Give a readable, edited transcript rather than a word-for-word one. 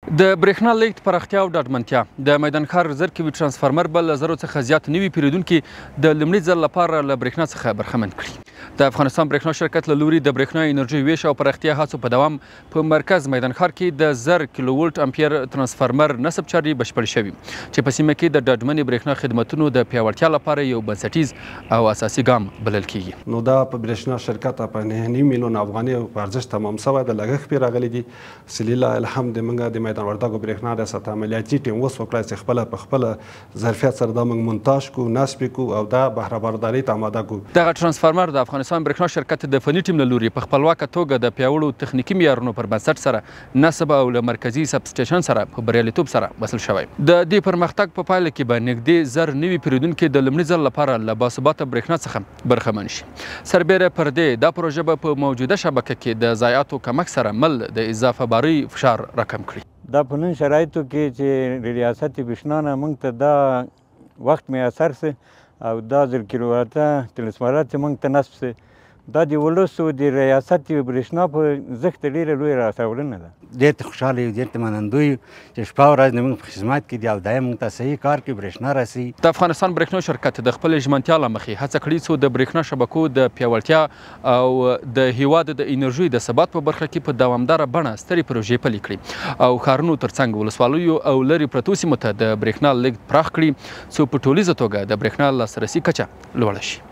د برېښنا لېږد پراختیا او ډاډمنتیا: د میدان ښار 1000 کیوي ترانسفارمر به له 1000 څخه زیات نوي پیرودونکي د لومړي ځل لپاره له برېښنا څخه برخمن کړي. د افغانستان برېښنا شرکت له لوري د برېښنا انرژۍ ویش او پراختیا هڅو په دوام په مرکز میدان ښار کې د 1000 کیلو ولټ امپیر ترانسفارمر نصب چارې بشپړ شوي، چې په سیمه کې د ډاډمنې برېښنا خدمتونو د پیاوړتیا لپاره یو بنسټیز او اساسي ګام بلل کیږي. نو دا په برېښنا شرکت په 9.5 میلیون افغانۍ په ارزښت تمام شوی د لګښت پرې راغلي دي. چې لله الحمد موږ د میدان وردګو برېښنا ریاست عملیاتي ټیم وس وکړای چې خپله په خپله ظرفیت سره دا موږ مونتاژ کو، نصب کو او دا بهره بردارۍ ته آماده کو. دغه ترانسفارمر د افغانستان برېښنا شرکت د فني ټیم له لوري په خپلواکه توګه د پیاوړو تخنیکي معیارونو پر بنسټ سره نصب او له مرکزي سبسټیشن سره په بریالیتوب سره وصل شوی. د دې پرمختګ په پایله کې به نږدې 1000 نوي پیرودونکي د لومړي ځل لپاره له باثباته برېښنا څخه برخمن شي. سربېره پر دې، دا پروژه به په موجوده شبکه کې د ضایعاتو کمښت سره مل د اضافه بارۍ فشار راکم کړي. دا په نن شرایطو کې چې د ریاست برېښنا نه موږ ته دا وخت میسر سي او دا 1000 کیلوواټه ترانسفارمر چې موږ ته نصب سي، دا د ولس او د ریاست برېښنا په زښته ډېره لویه راوړنه ده. ډېر ته خوشحاله یو، ډېر ته منندوی یو چې شپه ورځ موږ په خدمت کې دي او دایم موږ ته صحیح کار کوي، برېښنا رسوي. د افغانستان برېښنا شرکت د خپلې ژمنتیا له مخې هڅه کړې څو د برېښنا شبکو د پیاوړتیا او د هیواد د انرژۍ د ثبات په برخه کې په دوامداره بڼه سترې پروژې پلي کړي او ښارونو ترڅنګ ولسوالیو او لرې پرتو سیمو ته د برېښنا لېږد پراخ کړي، څو په ټولیزه توګه د برېښنا لاسرسي کچه لوړه شي.